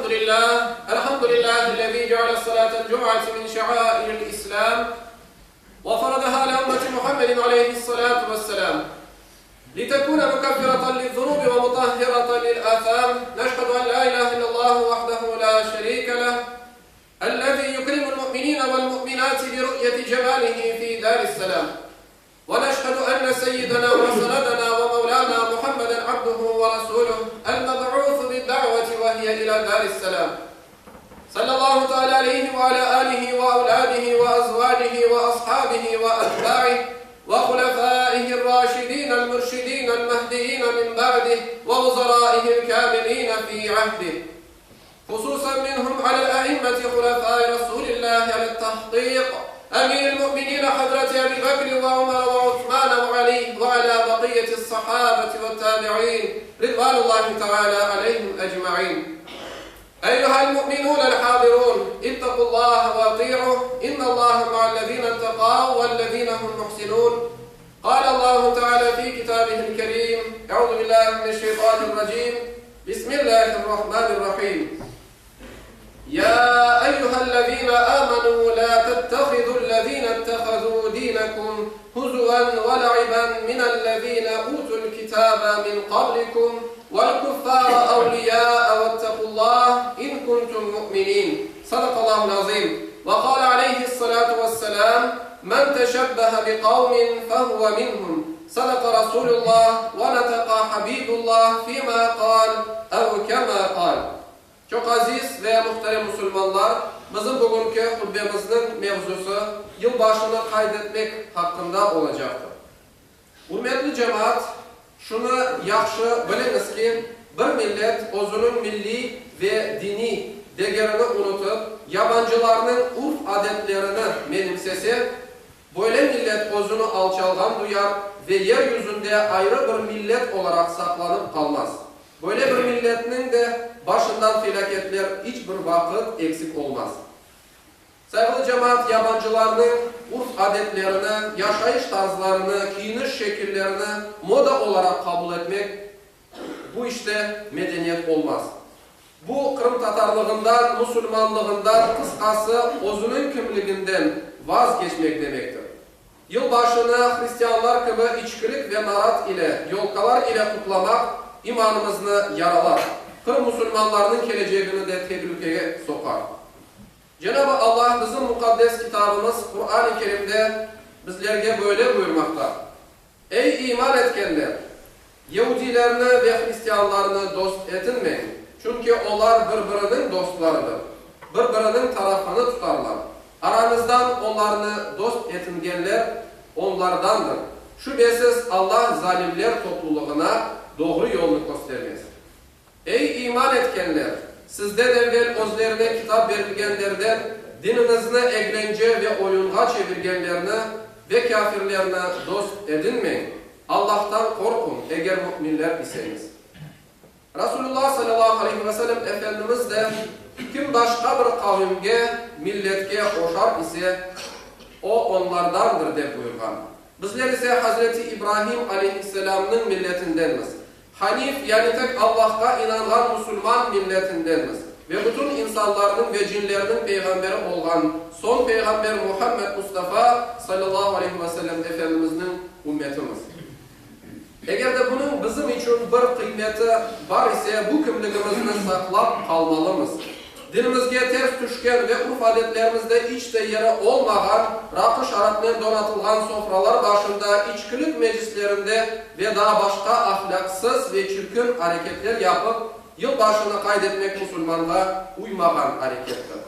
Elhamdülillah, elhamdülillahi'l-lezî ceale salâtel cum'ati min şe'âiril İslâm ve faradaha alâ ümmeti Muhammedin aleyhissalâtu vesselâm litekûne mükeffiratan liz-zunûbi ve mutahhiratan lil-âthâm. Neşhedü en lâ ilâhe illallâhu vahdehu lâ şerîke leh, ellezî yukrimul mu'minîne vel-mu'minâti bi ru'yeti cemâlihi fî dâris-selâm. Ve neşhedü enne seyyidena ve senedena ve mevlâna Muhammeden abduhu ve rasûluh el-meb'ûsu bid-da'veti ve hiye ilâ dâris-selâm. Sallallahu teâlâ aleyhi ve alâ âlihi ve evlâdihi ve azvâcihi ve ashâbihi ve etbâih ve hulefâihir-râşidînel-mürşidînel-mehdiyîne min ba'dih ve vuzarâihil-kâmilîne fî ahdih. Hususan minhum alel-a'immeti hulefâi Rasûlillâhi alel-tahkîk, Emîril-mu'minîne Hazreti Ebî Bekr ve Ömer ve Osman ve Alî ve alâ bakiyyetis-sahâbeti ve't-tâbi'în ridvânullâhi teâlâ aleyhim ecmaîn. Eyyühel-mu'minûnel-hâzirûn, ittaqullâhe ve atî'uh, innallâhe ma'allezîne ittekav vellezîne hum muhsinûn. Kâlellâhu teâlâ fî kitâbihil-kerîm, Eûzü billâhi mineşşeytânirracîm, Bismillâhirrahmânirrahîm. Yâ eyyühellezîne âmenû lâ tettehidû'llezîne ittehazû dînekum huzuven ve le'iben minellezîne ûtûl-kitâbe min qablikum vel-kuffâre evliyâe vettequllâh in kuntum mu'minîn. Sadakallâhu'l-azîm. Ve kâle aleyhissalâtu vesselâm, Men teşebbehe bi kavmin fehuve minhum. Sadaka Rasulullah ve neteka Habibullah fîmâ kâl ev kemâ kâl. Çoq aziz ve muhterem musulmanlar, bizim bugünki hutbemizniñ mevzusı yılbaşını qayd etmek haqqında olacaqtır. Ürmetli cemaat, şunı yahşı biliñiz ki, bir millet özüniñ milliy ve diniy degerini unutıp, yabancılarnıñ urf-adetlerini menimsese, böyle millet özüni alçalğan duyar ve yer yüzünde ayrı bir millet olaraq saqlanıp qalmaz. Böyle bir milletniñ de başından felâketler iç bir vaqıt eksik olmaz. Sayğılı cemaat, yabancılarnıñ urf-adetlerini, yaşayış tarzlarını, kiyiniş şekillerini moda olaraq qabul etmek, bu işte medeniyet olmaz. Bu, qırımtatarlığından, musulmanlığından, qısqası, özüniñ kimliginden vazgeçmek demektir. Yılbaşını hristianlar kibi içkilik ve narat ile, yolkalar ile qutlamaq imanımıznı yaralar, Qırım musulmanlarınıñ kelecegini de tehlükege soqar. Cenab-ı Allah bizim muqaddes kitabımız Quran-ı Kerimde bizlerge böyle buyurmaqta, Ey iman etkenler! Yeudiylerni ve hristianlarnı dost etinmeñ, çünki olar bir-biriniñ dostlarıdır, bir-biriniñ tarafını tutarlar. Arañızdan olarnı dost etingenler onlardandır. Şübesiz, Allah zalimler toplulığına doğru yolnı köstermez. Ey iman etkenler! Sizden evvel özlerine kitap berilgenlerden diniñizni eglence ve oyunğa çevirgenlerni ve kâfirlerni dost edinmeñ, Allahtan qorquñ, eger müminler iseñiz. Rasulullah salâllahu aleyhi ve sellem Efendimiz de, Kim başqa bir qavimge, milletke oşar ise, o onlardandır dep buyurğan. Bizler ise Hazreti İbrahim aleyhisselâmnıñ milletindenmiz. Hanif, yani tek Allahqa inanğan musulman milletindenmiz ve bütün insanlarnıñ ve cinlerniñ peyğamberi olğan soñ peyğamber Muhammed Mustafa, salâllahu aleyhi ve sellem, Efendimizniñ ümmetimiz. Eger de bunıñ bizim içün bir qıymeti bar ise, bu kimligimizni saqlap qalmalımız. Dinimizge ters tüşken ve urf-adetlerimizde iç te yeri olmağan raqı-şarapnen donatılğan sofralar başında, içkilik meclislerinde ve daa başqa ahlâqsız ve çirkin areketler yapıp, yılbaşını qayd etmek musulmanğa uymağan arekettir.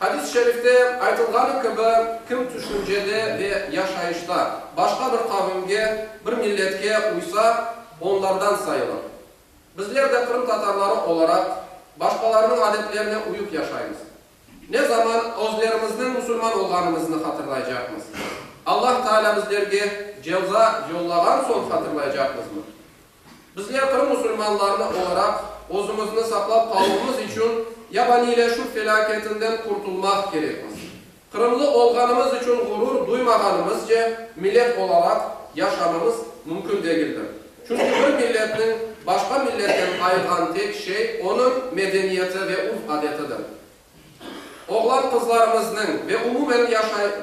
Hadis-i şerifte aytılğanı kibi, kim tüşüncede ve yaşayışta başqa bir qavimge, bir milletke uysa, onlardan sayılır. Bizler de qırımtatarları olaraq başqalarınıñ adetlerine uyıp yaşaymız. Ne zaman özlerimizniñ musulman olğanımıznı hatırlaycaqmız? Allah Taalâ bizlerge ceza yollağan soñ hatırlaycaqmızmı? Bizler Qırım musulmanlarını olaraq özümizni saqlap qaluvımız içün yabaniyleşüv felâketinden qurtulmaq kerekmiz. Qırımlı olğanımız içün ğurur duymağanımızce millet olaraq yaşamamız mümkün degildir. Çünki bir milletniñ. başqa milletten ayırğan tek şey onıñ medeniyeti ve urf-adetidir. Oğlan-qızlarımıznıñ ve umumen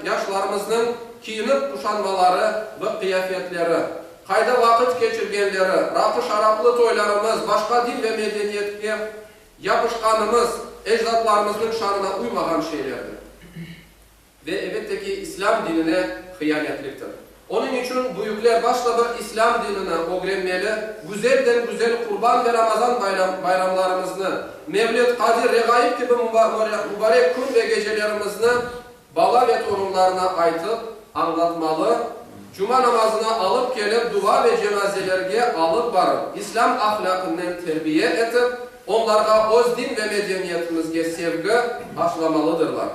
yaşlarımıznıñ kiyinip quşanmaları ve qıyafetleri, qayda vaqıt keçirgenleri, raqı-şaraplı toylarımız, başqa din ve medeniyetke yapışqanımız ecdatlarımıznıñ şanına uymağan şeylerdir. Ve, elbette ki, İslâm dinine hıyanetliktir. Onıñ içün büyükler başta bir İslâm dinini ögrenmeli, güzelden-güzel Qurban ve Ramazan bayramlarımıznı, Mevlid, Qadir, Reğaib kibi mubarek kün ve gecelerimizni bala ve torunlarına aytıp, añlatmalı, cuma namazına alıp kelip, dua ve cenazelerge alıp barıp, İslâm ahlâqınen terbiye etip, onlarğa öz din ve medeniyetimizge sevgi aşlamalıdırlar.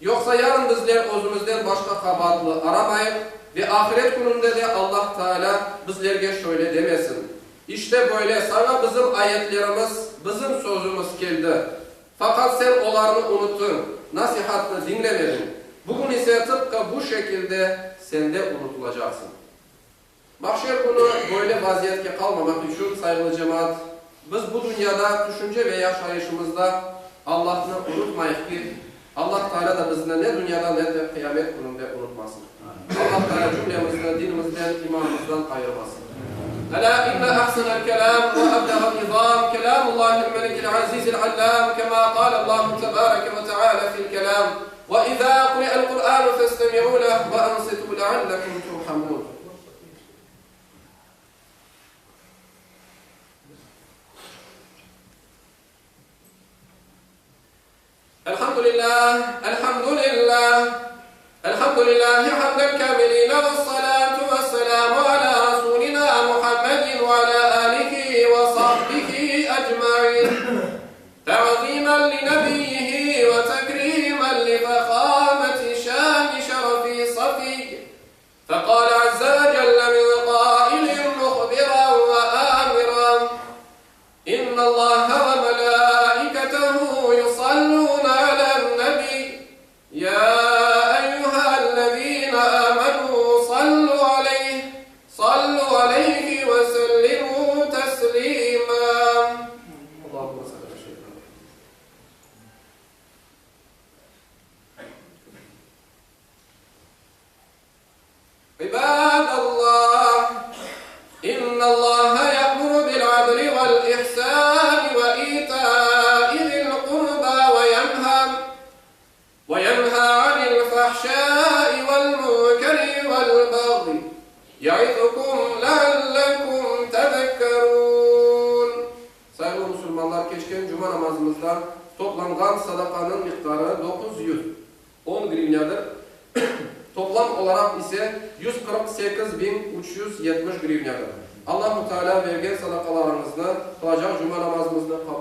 Yoqsa yarın bizler özümizden başqa qabaatlı aramayıq ve ahiret kününde de Allah Taalâ bizlerge şöyle demesin, İşte böyle, saña bizim ayetlerimiz, bizim sözümiz keldi. Faqat sen olarnı unuttıñ, nasihatnı diñlemediñ. Bugün ise tıpqı bu şekilde sen de unutılacaqsıñ. Mahşer künü böyle vaziyetke qalmamaq içün, sayğılı cemaat, biz bu dünyada tüşünce ve yaşayışımızda Allahnı unutmayıq ki, Allah Teala da bizni ne dünyada, ne de qıyamet kününde unutmasın. Allah Teala cümlemizni dinimizden, imanımızdan ayırmasın. Elâ inne ahsenel kelâm ve ebleğen nizâm kelâmullâhil melikil azîzil allâm kemâ kâlellâhu tebâreke ve teâlâ fil kelâm, Ve izâ kuri'el Kur'ânu festemi'û leh ve ansitû leallekum turhamûn. Elhamdülillâh, elhamdülillâh, elhamdülillâhi hamden kâmilîne vessalâtu vesselâmu alâ rasûlinâ Muhammedin ve alâ âlihi ve sahbihi ecmaîn. Ta'zîmen li nebiyyihi ve tekrîmen li fehâmeti şâni şerefi safiyy. Feqâle azze ve celle min qâilin muhbiran ve âmiran, İnnallâhe ve melâiketehu yusallûne alen-nebiy, yâ eyyühellezîne âmenû sallû aleyh, sallû aleyhi ve sellimû teslîmâ. Allahümme salli alâ seyyidinâ Muhammed. İbâdallah, İnnallâhe ye'muru bil-adli vel-ihsâni ve itâi zil-qurbâ ve yenhâ ve yenhâ anil-fahşâi vel-munkeri vel-bagyi ye'izukum leallekum tezekkerûn. Sayğılı musulmanlar, keçken cuma namazımızda toplanğan sadaqanıñ miqdarı 910 grivnâdır, toplam olaraq ise 148370 grivnâdır. Allahu Teala vergen sadaqalarıñıznı, qılacaq cuma namazımıznı qabul.